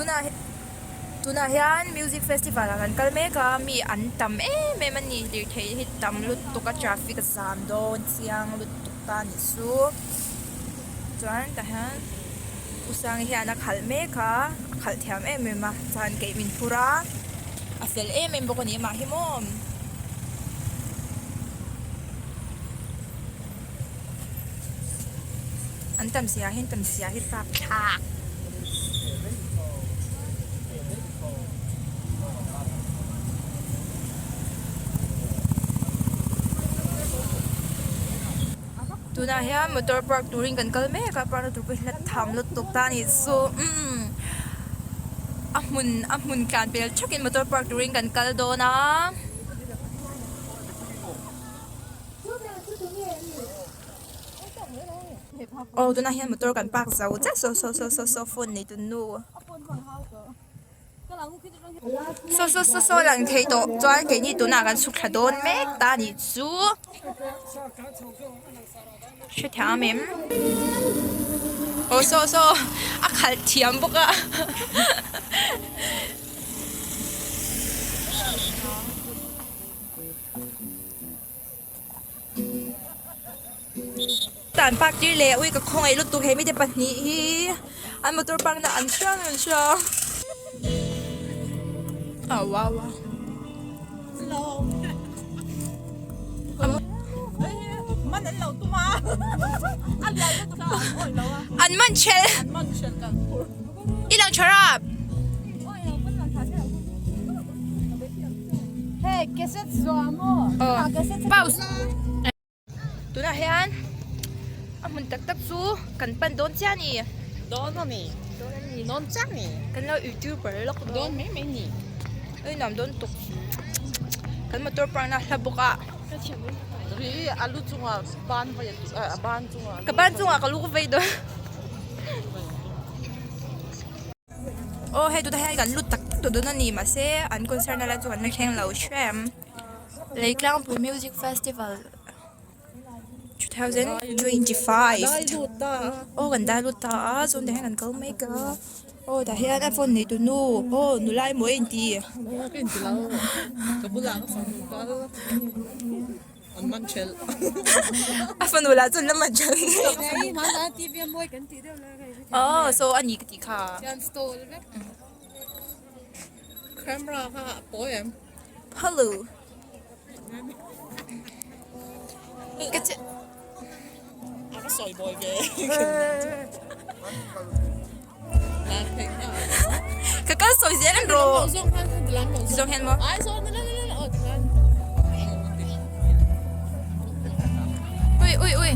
Tunah tunah hian music festival ah kan kal mek a mi an tam em em a ni lirthei hi tam lutuk a traffic a zam dawn chiang lutuk ta a nih chu chuan tah hian u Sangi hian a khalh mek a a khalh thiam em em a chuan keih min phur a a fel em em bawk a ni amah hi maw. An tam zia hi an tam zia hi rapthlak. Tunah hian motor park turin kan kal mek a park na tur pawh hi hla tham lutuk ta a nih chu umm a hmun a hmun tlan pel thakin motor park turin kan kal dawn a. Aw tunah hian motor kan park zo chiah saw saw saw saw saw phone nei tu nu saw saw saw saw lang thei tawh chuan keini tunah kan chhuk thla dawn mek ta a nih chu hrethiam em aw saw saw a khalh thiam bawk a. Tan park tir leh ui ka khawngaih lutuk he mite pahnih hi an motor park na an hriang an hria ah wow wow an man chel i lang tha rap. Pause tunah hian a hmun tak tak chu kan pan dawn chiah a ni dawn a ni dawn a ni dawn chiah a ni kan lo youtuber lawk dawn mai mai ni a nuam dawn tuk kan motor park na hla bawk a ri a lu chungah ban vai a ban chungah ka ban chungah ka lu ka vei dawn. Aw hei tunah hian kan lut tak tak tawh dawn a ni mahse an concert na lai chu kan la thleng lo hrem Leitlangpui music festival 2025 aw kan dai lut ta a chuan tah hian kan kal mek a aw tah hian a phone nei tu nu aw nula emaw a inti. An man thelh. A fanu lah chuan la man thelh. Oh, so a ni ka tih kha. Camera kha a pawi em? Hello. Ka che. A va sawi bawi ve. Ka kal sawi zel an rawh. Zawng hian maw? Ui ui ui.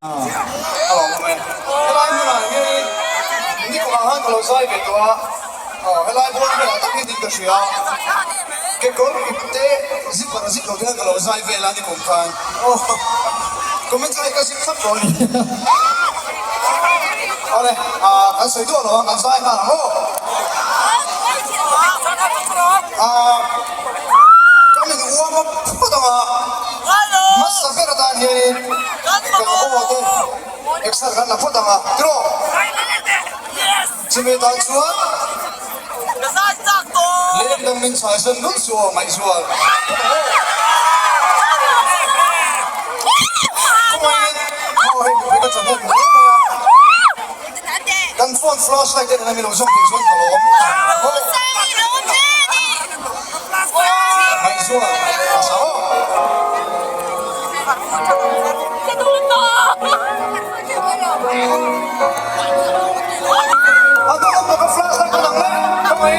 A lawmawm e. Helai hmunah hianin nikumah khan ka lo zai ve tawh a, aw helai bawr velah tak hian dik ka hria a, kekawr ip te zipper zip lo te khan ka lo zai vel a nikum khan aw comment chu hei ka zip thlap tawh a ni. Awle ah kan sawi duah lo a kan zai nghal ang aw. Ah ka min uam a phawt ang a, hmasa ber atan hianin Kan aw te exer kan la phawt ang a, tiraw? Chumi tan chuan leng dang min chhai sawn lul chu aw ngaihzual phawt ang aw. Khawngaihin aw hei mipui ka chawhnem hle mai a, kan phone flash light te nen a mi lo zawng thei chuan ka lawm aw. Ngaihzual a sa aw. A dawng bawk a flash light a lang leh ka mai.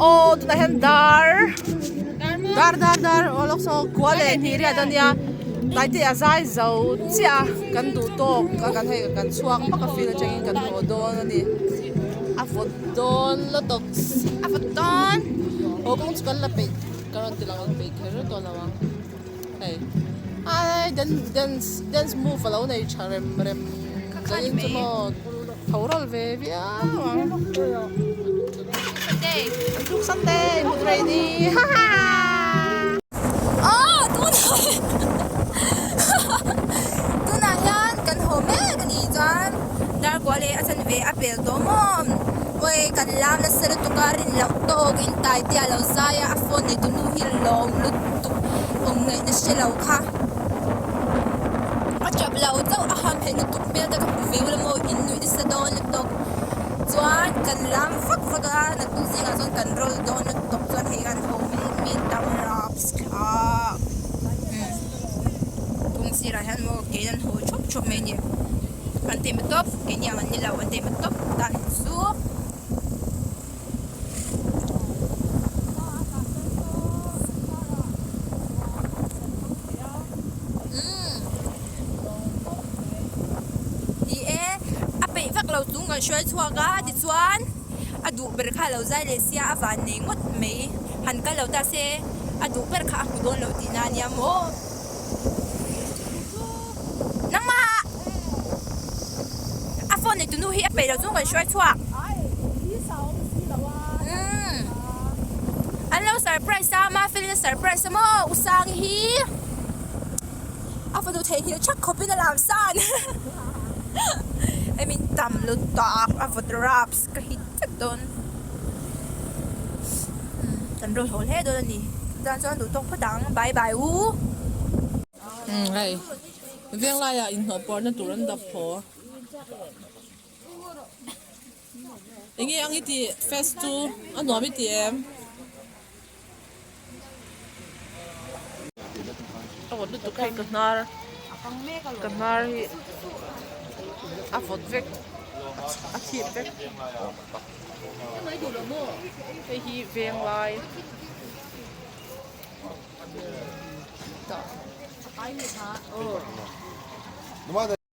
Aw tunah hian dar dar dar dar aw lawk saw kua leh hnih riat ania tlai te a zai zo chiah a kan duh tawk a kan hei kan chhuak hmak a field atangin kan haw dawn a ni a vawt dawn lutuk a vawt dawn haw kawng chu kan la peih ka rawn ti lang la peih kher tawh lo ang hei ai dance dance move alo nei tha rem rem zanin chu maw tho rawlh ve viau ang Tuk Sunday hmu rei ni ha ha Aw tunah tunah hian kan haw mek a nih chuan darkua leh a chanve a pel tawh maw awi kan lam nasa lutuk a rin loh tawkin Taite a lo zai a a phone nei tu nu hi lawm lutuk awm ngaihna hre lo kha a tap lo chauh a ham heh lutuk hmel te ka hmu ve ula maw in nuih nasa dawn lutuk chuan kan lam vak vak a naktuk zingah chuan kan roll dawn lutuk chuan hei kan ho mek mi tam raps thlak kawng sirah hian maw kein an haw thup thup mai a ni an taima tawp keini ang an ni lo an taima tawp dan chu. Ni e, a peih vak lo chung kan kan hruai chhuak a tichuan a duh ber kha a lo zai leh sia a van nei ngawt mai han kal lo ta se a duh ber kha a hmu dawn lo tihna a nia maw nangmah a phone nei tunu hi a peih loh chu kan hruai chhuak umm an lo surprise a mafeli a surprise a maw Usangi hi. A fanu theihnghilh thak khawpin a lam san hei min tam lutuk a vawt raps ka hit vek dawn kan rawn haw hle dawn a ni chuan chuan duh tawk phawt ang bye bye u. Umm hei veng laiah inhnawh puarna tur an dap haw enge ang i tih fest chu a nuam i ti em? A vawt lutuk hei ka hnar ka hnar hi a vawt vek a thip vek hei hi veng lai tah.